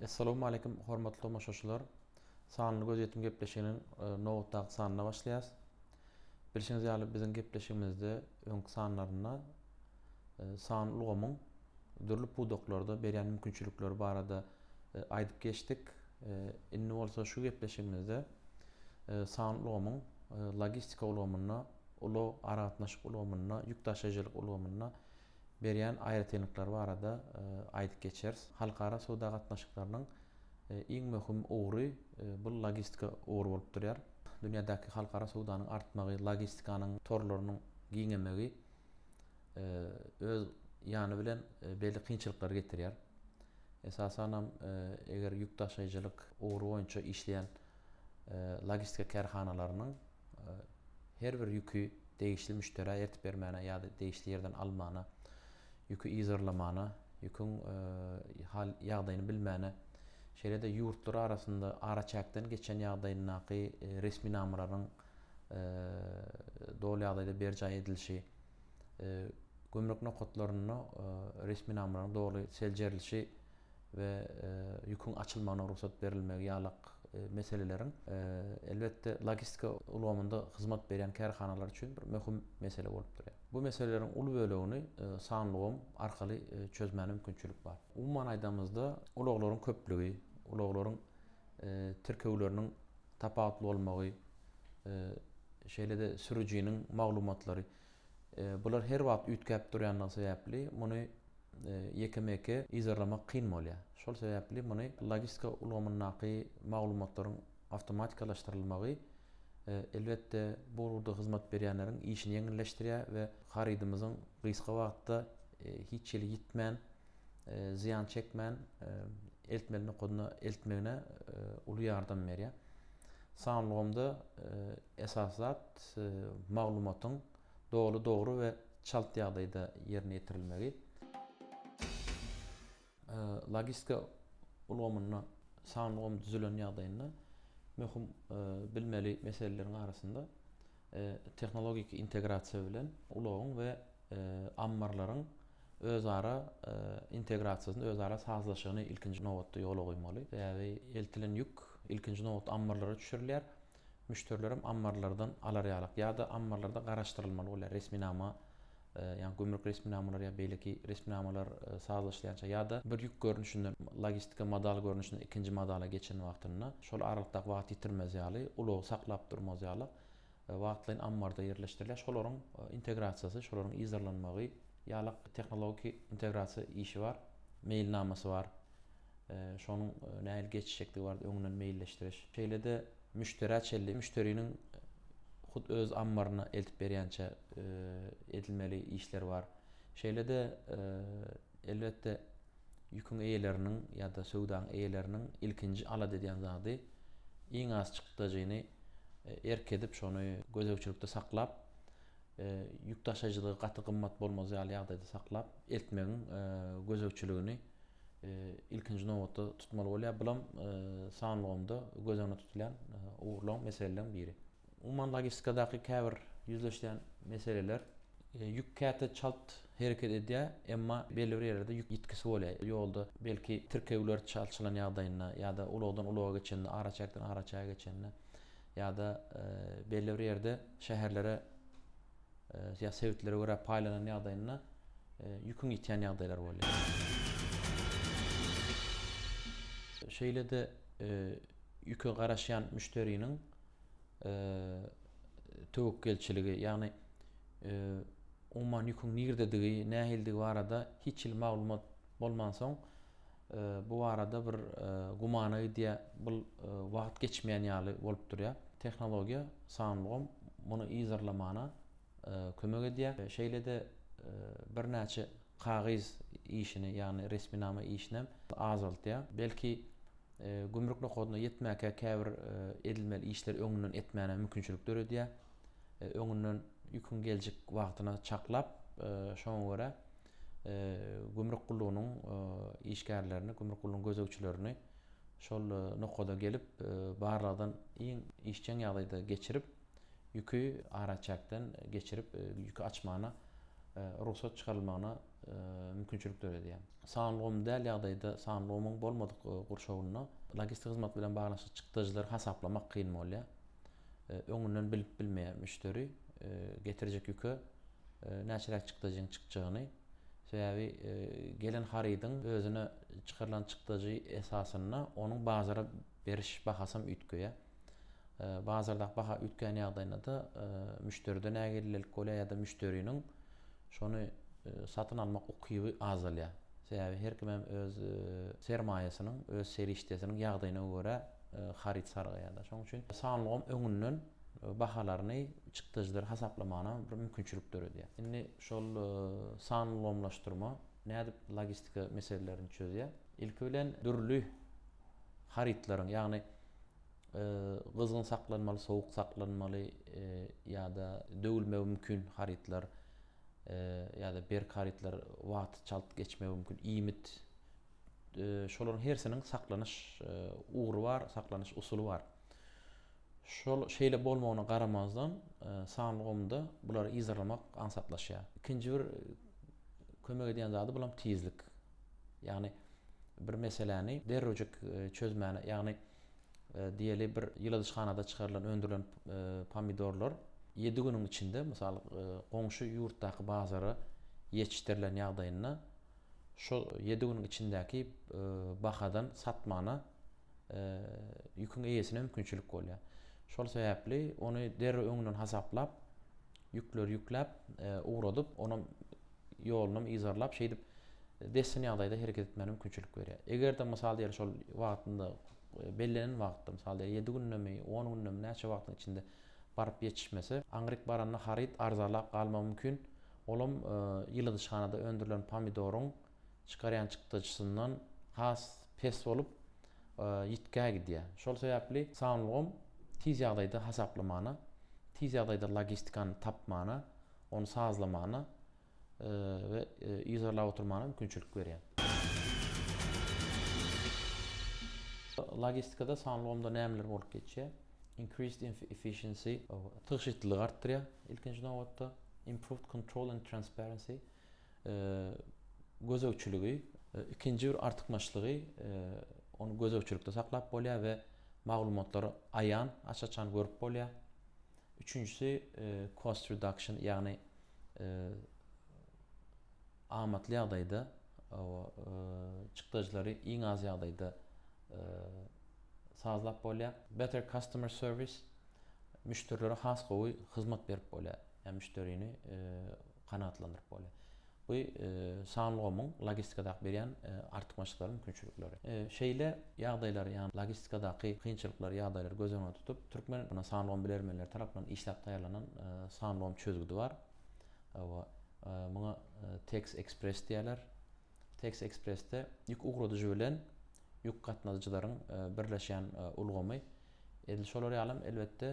Essalawmaleýkim hormatly tomaşaçylar. Sanly gözýetim gepleşiginiň nobatdaky sanyna başlaýarys. Bilşiňiz ýaly biziň gepleşigimizde öňki sanlarynda sanly ulgamyň dürli pudaklarda berýän mümkinçilikleri barada aýdyp geçdik. Indi bolsa şu gepleşigimizde sanly ulgamyň logistika ulgamynda, ulag aragatnaşyk ulgamynda, ýük daşaýjylyk ulgamynda berýän aýratynlyklary barada aýdyp geçeris. Halkara söwda gatnaşyklarynyň iň möhüm ugry bu logistika ugry bolup durýar. Dünýädäki halkara söwdanyň artmagy, logistikanyň torlarynyň giňemegi öz ýany bilen belli kynçylyklary getirýär. Esasanam, eger ýük daşaýjylyk ugry boýunça işleýän logistika kärhanalarynyň her bir ýüki degişli müşderä eltip bermäne ýa-da degişli ýerden almana, ýüki yzarlamana, ýüküň hal ýagdaýyny bilmäne, şeýle-de ýurtlar arasynda araçäkden geçen ýagdaýyndaky resminamalaryň doly ýagdaýda berjaý edilişi, gümrük nokatlarynda resminamalaryň doly seljerilişi we ýüküň açylmagyna rugsat berilmegi ýalak meseleleriň, elbetde, logistika ulgamynda hyzmat berýän kärhanalar üçin bir möhüm mesele bolup durýar. Bu meseleleriň uly bölegini sanly ulgam arkaly çözmäne mümkinçilik bar. Umuman aýdamyzda, ulaglaryň köplügi, ulaglaryň tirkewleriniň tapawutly bolmagy, şeýle-de sürüjiniň maglumatlary, Bular her wagt üýtgäp durýanlygy sebäpli, muny ýekeme-ýeke yzarlamak kyn bolýar. Şol sebäpli muny logistika ulgamyndaky maglumatlaryň awtomatikalaşdyrylmagy, elbetde, bu ugurda hyzmat berýänleriň işini ýeňilleşdirýär we harydymyzyň gysga wagtda hiç hili ýitmän, zyýan çekmän eltmeli nokadyna eltmegine uly ýardam berýär. Sanly ulgamda Esasy zat maglumatyň doly, dogry we çalt ýagdaýda ýerine ýetirilmegi. Logistika ulgamynda sanly ulgam düzülen ýagdaýynda möhüm bilmeli meseleleriň arasynda tehnologiki integrasiýa bilen ulagyň we ammarlaryň özara integrasiýasyny, özara sazlaşygyny ilkinji nobatda ýola goýmaly. Sebäbi eltilen ýük ilkinji nobatda ammarlara düşürilýär. Müşderilerem ammarlardan alar ýalak ýa-da ammarlarda garaşdyrylmaly bolýar resminama, ýagny gümrük resminamalary ýa beýleki resminamalar sazlaşylýança ýa-da bir ýük görnüşinden logistika modal görnüşinden ikinji modala geçen wagtynda şol aralykdaky wagty ýitirmez ýaly, ulagy saklap durmaz ýaly wagtlaýyn ammarda ýerleşdirilýär. Şolaryň integrasiýasy, şolaryň yzarlanmagy ýalak tehnologiki integrasiýa işi bar, meýilnamasy bar. Şonuň nähili geçjekdigi barada öňünden meýilleşdiriş. Şeýle-de müşderä çenli, müşderiniň hut öz ammaryna eltip berýänçä edilmeli işler bar. Şeýle-de, elbetde, ýüküň eýeleriniň ýa-da söwdanyň eýeleriniň ilkinji alada edýän zady iň az çykdajyny erk edip, şony gözegçilikde saklap, ýük daşaýjylygy gaty gymmat bolmaz ýaly ýagdaýda saklap eltmegiň gözegçiligini ilkinji nobatda tutmaly bolýar. Bulam sanly ulgamda göz öňünde tutulýan ugurlaryň, meseleleriň biri. Umuman logistikadaky käbir ýüzleşýän meseleler ýük käte çalt hereket edýär, emma belli bir ýerlerde ýük ýitgisi bolýar. Ýolda belki tirkewler çalşylan ýagdaýynda ýa-da ulagdan ulaga geçende, araçäkden araçäge geçende ýa-da belli bir ýerde şäherlere ýa sebitlere görä paýlanan ýagdaýynda ýüküň ýitýän ýagdaýlary bolýar. Şeýle-de ýüke garaşýan müşderiniň töwekgelçiligi, ýagny umuman ýüküň nirdedigi, nähilidigi barada hiç hili maglumat bolmansoň, bu barada bir gumana gidýär, bul wagt geçmeýän ýaly bolup durýar. Tehnologiýa, sanly ulgam muny yzarlamana kömek edýär. Şeýle-de birnäçe kagyz işini, ýagny resminama işinem azaldýar. Belki, gümrük nokadyna ýetmäkä käbir edilmeli işleri öňünden etmäne mümkinçilik döredýär. Öňünden ýüküň geljek wagtyna çaklap, şoňa görä gümrük gullugynyň işgärlerini, gümrük gullugynyň gözegçilerini şol nokada gelip, barlagdan iň işjeň ýagdaýda geçirip, ýüki araçäkden geçirip, ýüki açmana rugsat çykarylmagyna. mümkinçilik döredýär. Sanly ulgam däl ýagdaýda, sanly ulgamyň bolmadyk gurşawynda logistik hyzmat bilen baglanyşykly çykdajylary hasaplamak kyn bolýar. Öňünden bilip bilmeýär müşderi getirjek ýüke näçeräk çykdajyň çykjagyny. Sebäbi gelen harydyň özüne çykarylan çykdajy esasynda onuň bazara beriş bahasam üýtgeýär. Bazardaky baha üýtgän ýagdaýynda-da müşderide nägilelik bolýar ýa-da müşderiniň şony satyn almak ukyby azalýar. Sebäbi her kim hem öz sermaýasynyň, öz serişdesiniň ýagdaýyna görä haryt sargaýar-da. Şonuň üçin sanly ulgam öňünden bahalaryny, çykdajylary hasaplamagyna bir mümkinçilik döredýär. Indi şol sanly ulgamlaşdyrma nädip logistika meselelerini çözýär? Ilki bilen dürli harytlaryň, ýagny gyzgyn saklanmaly, sowuk saklanmaly ýa-da döwülmegi mümkin harytlar ýa-da berk harytlar wagty çalt geçmegi mümkin, iýmit, şolaryň hersiniň saklanyş ugry bar, saklanyş usuly bar. Şol şeýle bolmagyna garamazdan, sanly ulgamda bulary yzarlamak aňsatlaşýar. Ikinji bir kömek edýän zady bulam tizlik. Ýagny bir meseläni derrewjik çözmäne, ýagny diýeli bir ýyladyşhanada çykarylan, öndürilen pomidorlar ýedi günüň içinde, mysal, goňşy ýurtdaky bazara ýetişdirilen ýagdaýynda şol ýedi günüň içindäki bahadan satmana ýüküň eýesine mümkinçilik bolýar. Şol sebäpli ony derrew öňünden hasaplap, ýükleri ýükläp, ugradyp, onam ýolunam yzarlap, şeýdip dessin ýagdaýda hereket etmäne mümkinçilik berýär. Eger-de mysal diýeli şol wagtynda bellenen wagtda, mysal diýeli 7 gündemi, 10 gündemi näçe wagtyň içinde baryp ýetişmese, aňryk baranda haryt arzanlap galmagy mümkin. Olam ýyladyşhanada öndürilen pomidoryň çykarýan çykdajysyndan has pes bolup, ýitgä gidýär. Şol sebäpli sanly ulgam tiz ýagdaýda hasaplamana, tiz ýagdaýda logistikany tapmana, ony sazlamana we yzarlap oturmana mümkinçilik berýär. Logistikada sanly ulgamda nämeler bolup geçýär? Increased efficiency, tygşytlylygy artdyrýar ilkinji nobatda. Improved control and transparency, gözegçiligi, ikinji bir artykmaçlygy ony gözegçilikde saklap bolýar we maglumatlary aýan, aç-açan görüp bolýar. Üçünjisi cost reduction, ýagny amatly ýagdaýda çykdajylary iň az ýagdaýda sazlap bolýar. Better customer service, müşderilere has gowy hyzmat berip bolýar, ýagny müşderini kanagatlandyryp bolýar. Bu sanly ulgamyň logistikadaky berýän artykmaçlyklary, mümkinçilikleri. Şeýle ýagdaýlary, ýagny logistikadaky kynçylyklary, ýagdaýlary göz öňünde tutup, türkmen sanly ulgam bilermenleri tarapyndan işläp taýýarlanan sanly ulgam çözgüdi bar. Hawa, muňa Tex Express diýýärler. Tex Express-de ýük ugradyjy bilen ýük gatnadyjylaryň birleşýän ulgamy. Edil şolar ýalam elbetde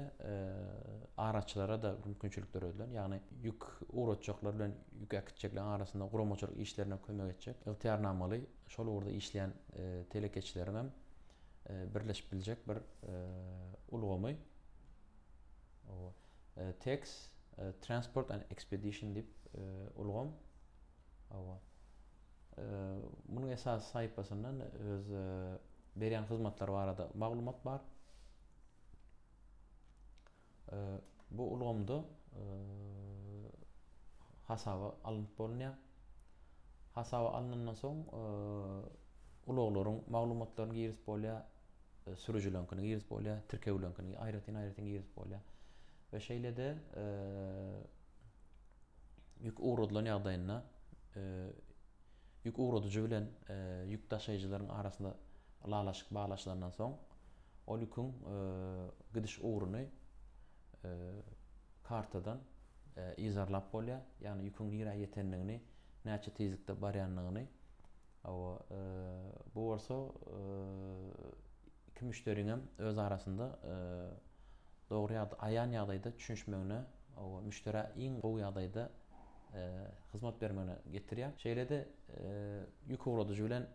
araçylara-da mümkinçilik döredilen, ýagny ýük ugratjaklar bilen ýük äkitjekleriň arasynda guramaçylyk işlerine kömek etjek ygtyýarnamaly şol ugurda işleýän telekeçileriň hem birleşip biljek bir ulgamy. TEX, Transport and Expedition diýip ulgam. Hawa. Munuň esasy sahypasyndan öz berýän hyzmatlary barada maglumat bar. Bu ulgamda hasaba alnyp bolunýar. Hasaba alnandan soň ulaglaryň maglumatlaryny girizip bolýar, sürüjileriňkini girizip bolýar, tirkewleriňkini aýratyn-aýratyn girizip bolýar. We şeýle-de ýük ugradylan ýagdaýynda ýük ugradyjy bilen ýük daşaýjylaryň arasynda ylalaşyk baglaşylandan soň, ol ýüküň gidiş ugruny kartadan yzarlap bolýar. Ýagny ýüküň nirä ýetendigini, näçe tizlikde barýandygyny. Hawa, bu bolsa iki müşderiňem öz arasynda dogry ýagda aýan ýagdaýda düşünişmegine, hawa, müşderä iň gowy ýagdaýda hyzmat bermegine getirýär. Şeýle-de ýük ugradyjy bilen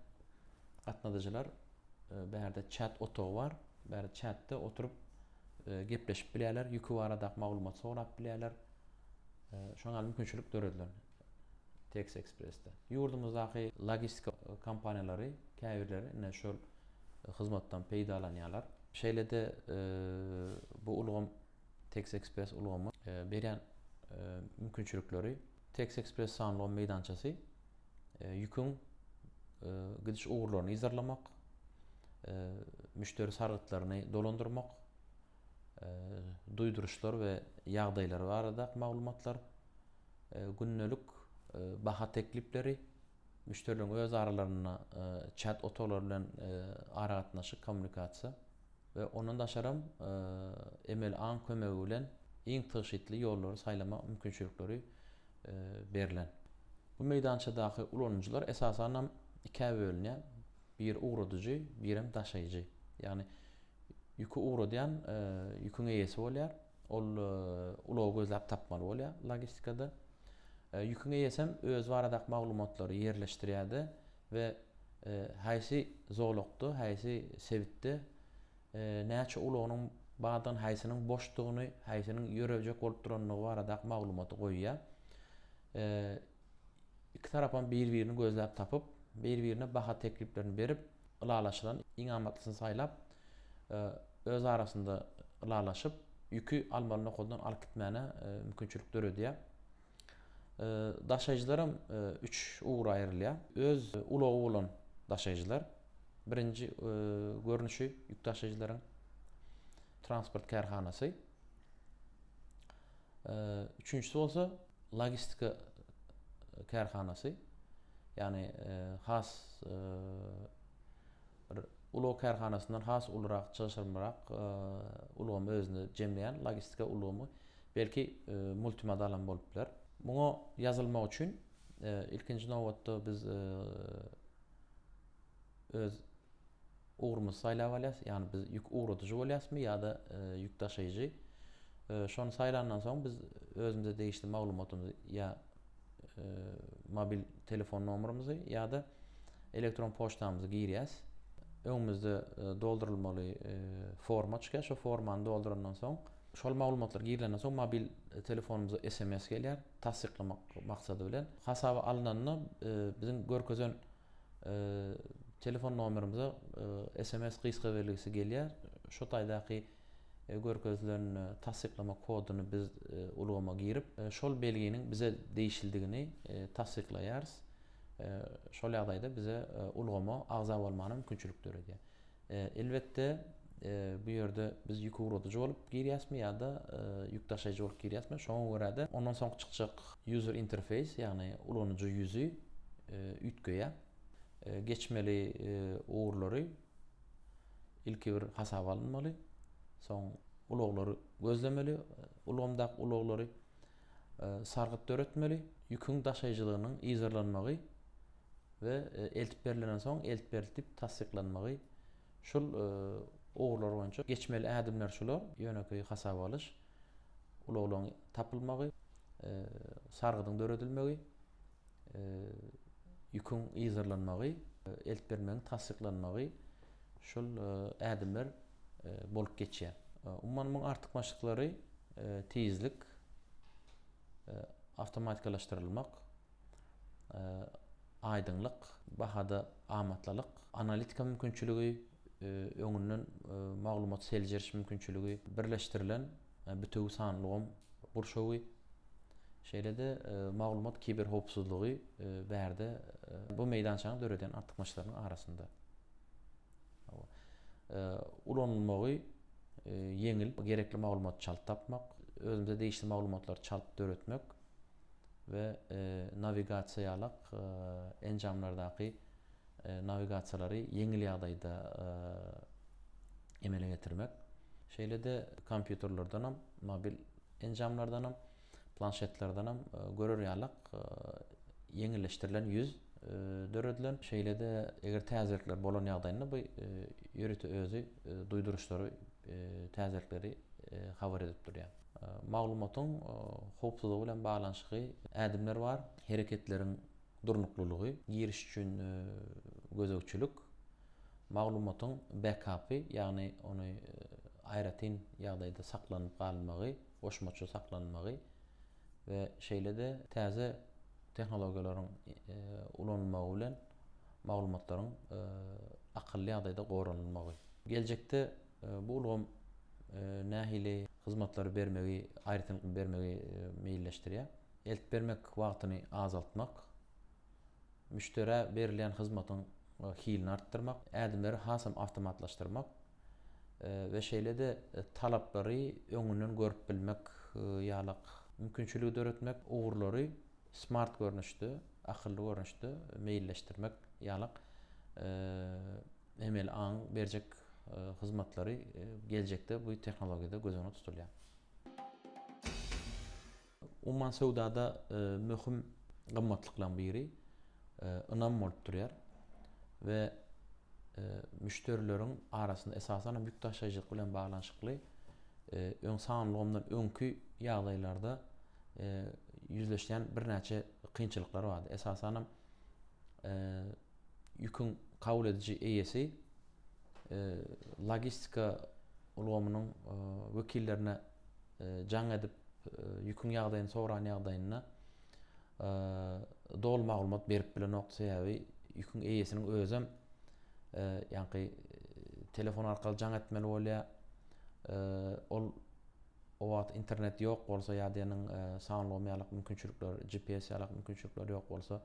gatnadyjylar bärde çat otagy bar. Bärde çatda oturyp gepleşip bilýärler, ýüki baradaky maglumaty sorap bilýärler. Şoňa mümkinçilik döredilen. Tex Express-de. Ýurdumyzdaky logistika kompaniýalary käbirleri ine şol hyzmatdan peýdalanýarlar. Şeýle-de bu ulgam Tex Express ulgamy berýän mümkinçilikleri Tex Express sanly ulgam meýdançasy ýüküň gidiş ugurlaryny yzarlamak, müşderi sargytlaryny dolandyrmak, duýduryşlar we ýagdaýlar baradaky maglumatlar, gündelik baha teklipleri, müşderileriň öz aralarynda çat otaglary bilen aragatnaşyk, kommunikasiýa we ondan daşaram emeli aň kömegi bilen iň tygşytly ýollary saýlamak mümkinçilikleri berlen. Bu meýdançadaky ulanyjylar esasanam ikä bölünýär, biri ugradyjy, birem daşaýjy. Ýagny ýüki ugradýan ýüküň eýesi bolýar. Ol ulagy gözläp tapmaly bolýar logistikada. Ýüküň eýesem özi baradaky maglumatlary ýerleşdirýär-de we haýsy zolakda, haýsy sebitde näçe ulagynyň bardygyny, haýsynyň boşdugyny, haýsynyň ýörejek bolup durandygy baradaky maglumaty goýýar. Iki tarapam bir-birini gözläp tapyp, bir-birine baha tekliplerini berip, ylalaşylan iň amatlysyny saýlap, öz arasynda ylalaşyp, ýüki almaly nokatdan alyp gitmäne mümkinçilik döredýär. Daşaýjylaram üç ugra aýrylýar. Öz ulagy bolan daşaýjylar, birinji görnüşi ýük daşaýjylaryň transport kärhanasy. Üçünjisi bolsa logistika kärhanasy. Ýagny has bir ulag kärhanasyndan has ulurak, çylşyrymlyrak ulgamy özünde jemleýän logistika ulgamy belki multimodal hem bolup biler. Muňa ýazylmak üçin ilkinji nobatda biz öz ugrumyzy saýlap alýas, ýagny biz ýük ugradyjy bolýasmy ýa-da ýük daşaýjy. Şony saýlandan soň biz özümize degişli maglumatymyzy ýa mobil telefon nomerimizi ýa-da elektron poçtamyzy girýäs. Öňümizde doldurylmaly forma çykýar. Şo formany doldurandan soň, şol maglumatlar girilenden soň mobil telefonymyza sms gelýär, tassyklamak maksady bilen. Hasaba alnanda biziň görkezen Telefon nomerimize sms gysga belgisi gelýär. Şo taýdaky görkezilen tassyklama koduny biz ulgama girip, şol belginiň bize degişlidigini tassyklaýarys. Şol ýagdaýda bize ulgama agza bolmana mümkinçilik döredýär. Elbetde, bu ýerde biz ýük ugradyjy bolup girýäsmi ýa-da ýük daşaýjy bolup girýäsmi, şoňa görä-de ondan soňky çykjak user interface, ýagny ulanyjy ýüzi üýtgeýär. Geçmeli ugurlary ilki bir hasaba alynmaly, soň ulaglary gözlemeli, ulgamdaky ulaglary sargyt döretmeli, ýüküň daşaýjylygynyň yzarlanmagy we eltip berlenden soň eltip berildi diýip tassyklanmagy şul ugurlar boýunça geçmeli ädimler şular, ýönekeý hasaba alyş, ulaglaryň tapylmagy, sargydyň döredilmegi, ýüküň yzarlanmagy, eltip bermegiň tassyklanmagy şul ädimler bolup geçýär. Umuman muň artykmaçlyklary tizlik, awtomatikalaşdyrylmak, aýdyňlyk, bahada amatlylyk, analitika mümkinçiligi, öňünden maglumat seljeriş mümkinçiligi, birleşdirilen bütewi sanly ulgam gurşawy, şeýle-de maglumat kiberhowpsuzlygy bärde bu meýdançanyň döredýän artykmaçlarynyň arasynda. Ulanylmagy ýeňil, gerekli maglumaty çalt tapmak, özümize degişli maglumatlary çalt döretmek, we nawigasiýa ýalak enjamlardaky nawigasiýalary ýeňil ýagdaýda emele getirmek. Şeýle-de kompýuterlerdenem, mobil enjamlardanam, planşetlerdenem görer ýalak ýeňilleşdirilen ýüz döredilen. Şeýle-de eger täzelikler bolan ýagdaýynda bu ýörite özi duýduryşlary, täzelikleri habar edip durýar. Maglumatyň howpsuzlygy bilen baglanyşykly ädimler bar. Hereketleriň durnuklylygy, giriş üçin gözegçilik, maglumatyň backupy, ýagny ony aýratyn ýagdaýda saklanyp galynmagy, goşmaça saklanmagy we şeýle-de täze. tehnologiýalaryň ulanylmagy bilen maglumatlaryň akylly ýagdaýda goranylmagy. Geljekde bu ulgam nähili hyzmatlary bermegi, aýratynlykly bermegi meýilleşdirýär? Eltip bermek wagtyny azaltmak, müşderä berilýän hyzmatyň hilini artdyrmak, ädimleri hasam awtomatlaşdyrmak we şeýle-de talaplary öňünden görüp bilmek ýalak mümkinçiligi döretmek, ugurlary smart görnüşde, akylly görnüşde meýilleşdirmek ýalak emeli aňyň berjek hyzmatlary geljekde bu tehnologiýada göz öňünde tutulýar. Umuman söwdada möhüm gymmatlyklaryň biri ynam bolup durýar we müşderileriň arasynda esasan hem ýük daşaýjylyk bilen baglanyşykly öň sanly ulgamdan öňki ýagdaýlarda ýüzleşýän birnäçe kynçylyklar bardy. Esasan hem ýüküň kabul ediji eýesi logistika ulgamynyň wekillerine jaň edip ýüküň ýagdaýyny soran ýagdaýynda doly maglumat berip bilenok sebäbi ýüküň eýesiniň özem ýaňky telefon arkaly jaň etmeli bolýar. Ol o wagt internet ýok bolsa ýa-da ýanyň sanly ulgam ýaly mümkinçilikler, GPS ýaly mümkinçilikler ýok bolsa,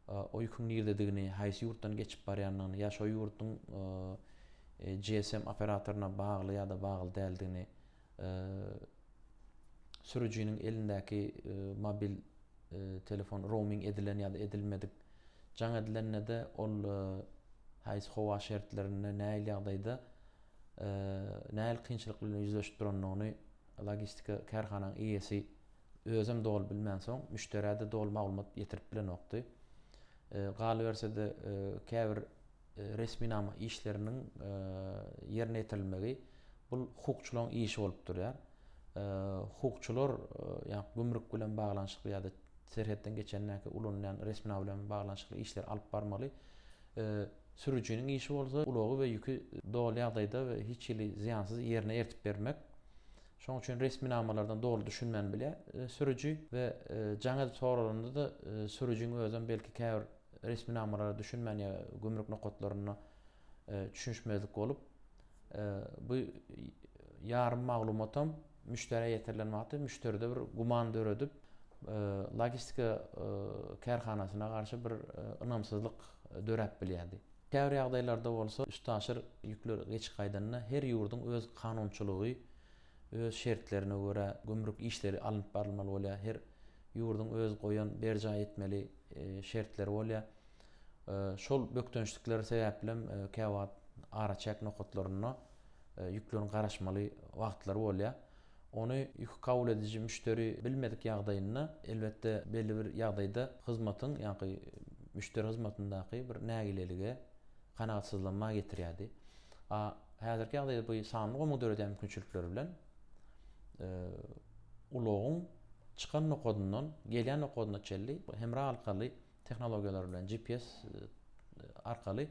o ýüküň nirdedigini, haýsy ýurtdan geçip barýandygyny ýa şo ýurduň GSM operatoryna bagly ýa-da bagly däldigini, sürüjiniň elindäki mobil telefon roaming edilen ýa-da edilmedik, jaň edilende-de ol haýsy howa şertlerinde, nähili ýagdaýda, nähili kynçylyk bilen ýüzleşip durandygyny logistika kärhananyň eýesi özem doly bilmänsoň, müşderä-de doly maglumat ýetirip bilenokdy. Galyberse-de, käbir resminama işleriniň ýerine ýetirilmegi bul hukukçylaryň işi bolup durýar. Hukukçylar, ýagny gümrük bilen baglanyşykly ýa-da serhetden geçendäki ulanylýan resminama bilen baglanyşykly işleri alyp barmaly. Sürüjiniň işi bolsa ulagy we ýüki doly ýagdaýda we hiç hili zyýansyz ýerine eltip bermek. Şonuň üçin resminamalardan doly düşünmän bilýär sürüji we jaň edip soralanda-da sürüjiň özem belki käbir resminamalara düşünmän ýa gümrük nokatlarynda düşünişmezlik bolup, bu ýarym maglumatam müşderä ýetirilen wagty müşderide bir güman döredip, logistika kärhanasyna garşy bir ynamsyzlyk döräp bilýärdi. Käbir ýagdaýlarda bolsa üstaşyr ýükler geçip gaýdanda her ýurduň öz kanunçylygy, öz şertlerine görä gümrük işleri alnyp barylmaly bolýar. Her ýurduň öz goýan berjaý etmeli şertleri bolýar. Şol bökdençlikler sebäplem käwagt araçäk nokatlarynda ýükleriň garaşmaly wagtlary bolýar. Ony ýüki kabul ediji müşderi bilmedik ýagdaýynda, elbetde, belli bir ýagdaýda hyzmatyň, ýagny müşderi hyzmatyndaky bir nägilelige, kanagatsyzlanma getirýärdi. A häzirki ýagdaýda bu sanly ulgamyň döredýän mümkinçilikleri bilen ulagyň çykan nokadyndan gelýän nokadyna çenli hemra arkaly tehnologiýalar bilen, GPS arkaly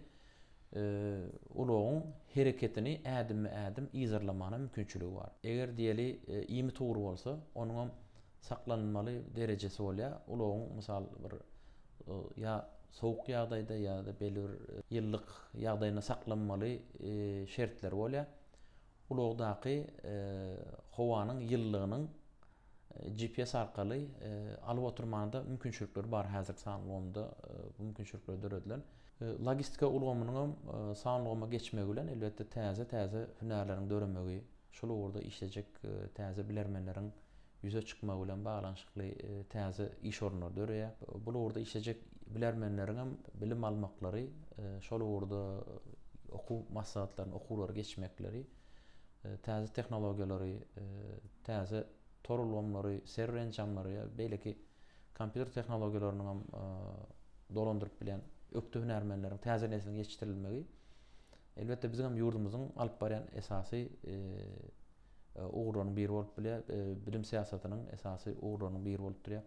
ulagyň hereketini ädimme-ädim yzarlamana mümkinçiligi bar. Eger diýeli iýmit ugry bolsa, onuňam saklanylmaly derejesi bolýar. Ulagyň mysal bir ýa sowuk ýagdaýda ýa-da belli bir ýyllyk ýagdaýynda saklanmaly şertleri bolýar. Ulagdaky howanyň ýylylygynyň GPS arkaly alyp oturmana-da mümkinçilikleri bar häzirki sanly ulgamda bu mümkinçilikler döredilen. Logistika ulgamynyň hem sanly ulgama geçmegi bilen elbetde täze-täze hünärleriň döremegi, şol ugurda işlejek täze bilermenleriň ýüze çykmagy bilen baglanyşykly täze iş orunlary döreýär. Bu ugurda işlejek bilermenleriň hem bilim almaklary, şol ugurda okuw maslahatlaryny, okuwlary geçmekleri täze tehnologiýalary, täze tor ulgamlary, serwer enjamlary ýa beýleki kompýuter tehnologiýalarynyň hem dolandyryp bilýän ökde hünärmenleriň täze nesliň ýetişdirilmegi elbetde biziň hem ýurdumyzyň alyp barýan esasy ugurlarynyň biri bolup bilýär. Bilim syýasatynyň esasy ugurlarynyň biri bolup durýar.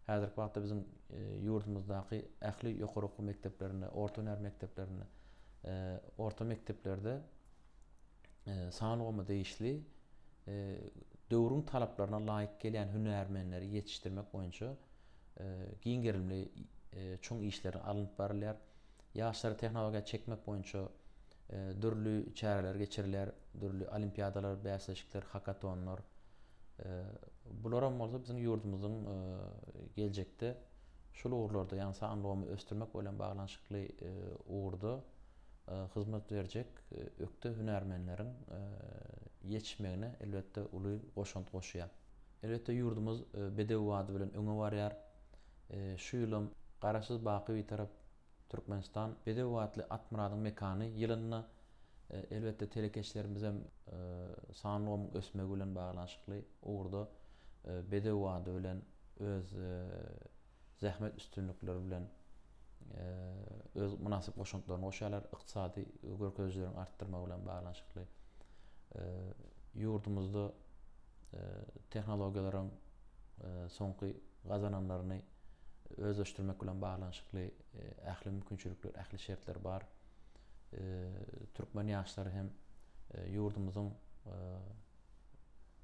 Häzirki wagtda biziň ýurdumyzdaky ähli ýokary okuw mekdeplerinde, orta hünär mekdeplerinde, orta mekdeplerde san ulgama degişli döwrüň talaplaryna laýyk gelýän hünärmenleri ýetişdirmek boýunça. giň gerimli çuň işler alnyp barylýar. Ýaşlary tehnologiýa çekmek boýunça dürli çäreler geçirilýär, dürli olimpiadalar, bäsleşikler, hakatonlar. Bularam bolsa biziň ýurdumyzyň geljekde şul ugurlarda, ýagny sanly ulgamy ösdürmek bilen baglanyşykly ugurda hyzmat berjek ökde hünärmenleriň ýetişmegine elbetde uly goşant goşýar. Elbetde ýurdumyz bedew bady bilen öňe barýar. Şu ýylam Garaşsyz baky Bitarap Türkmenistan bedew batly at-myradyň mekany ýylynda elbetde telekeçilerimizem sanly ulgamyň ösmegi bilen baglanyşykly ugurda bedew bady bilen öz zähmet üstünlikleri bilen öz mynasyp goşantlaryny goşýarlar, ykdysady görkezijileriň artdyrmagy bilen baglanyşykly. Ýurdumyzda tehnologiýalaryň soňky gazananlaryny özleşdirmek bilen baglanyşykly ähli mümkinçilikler, ähli şertler bar. Türkmen ýaşlary hem ýurdumyzyň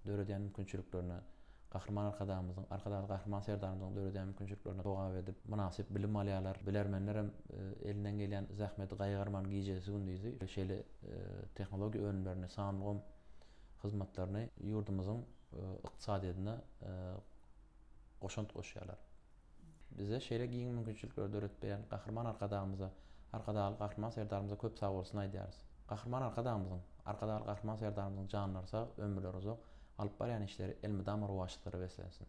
döredýän mümkinçiliklerine, Gahryman Arkadagymyzyň, Arkadagly Gahryman Serdarymyzyň döredýän mümkinçiliklerine jogap edip, mynasyp bilim alýarlar. Bilermenler hem elinden gelýän zähmeti gaýgyrman gijesi-gündizi şeýle tehnologiýa önümlerini, sanly ulgam hyzmatlaryny ýurdumyzyň ykdysadyýetine goşant goşýarlar. Bize şeýle giň mümkinçilikleri döredip berýän Gahryman Arkadagymyza, Arkadagly Gahryman Serdarymyza köp sagbolsun aýdýarys. Gahryman Arkadagymyzyň, Arkadagly Gahryman Serdarymyzyň janlary sag, ömürleri uzak, alyp barýan işleri elmydama rowaçlyklara beslensin!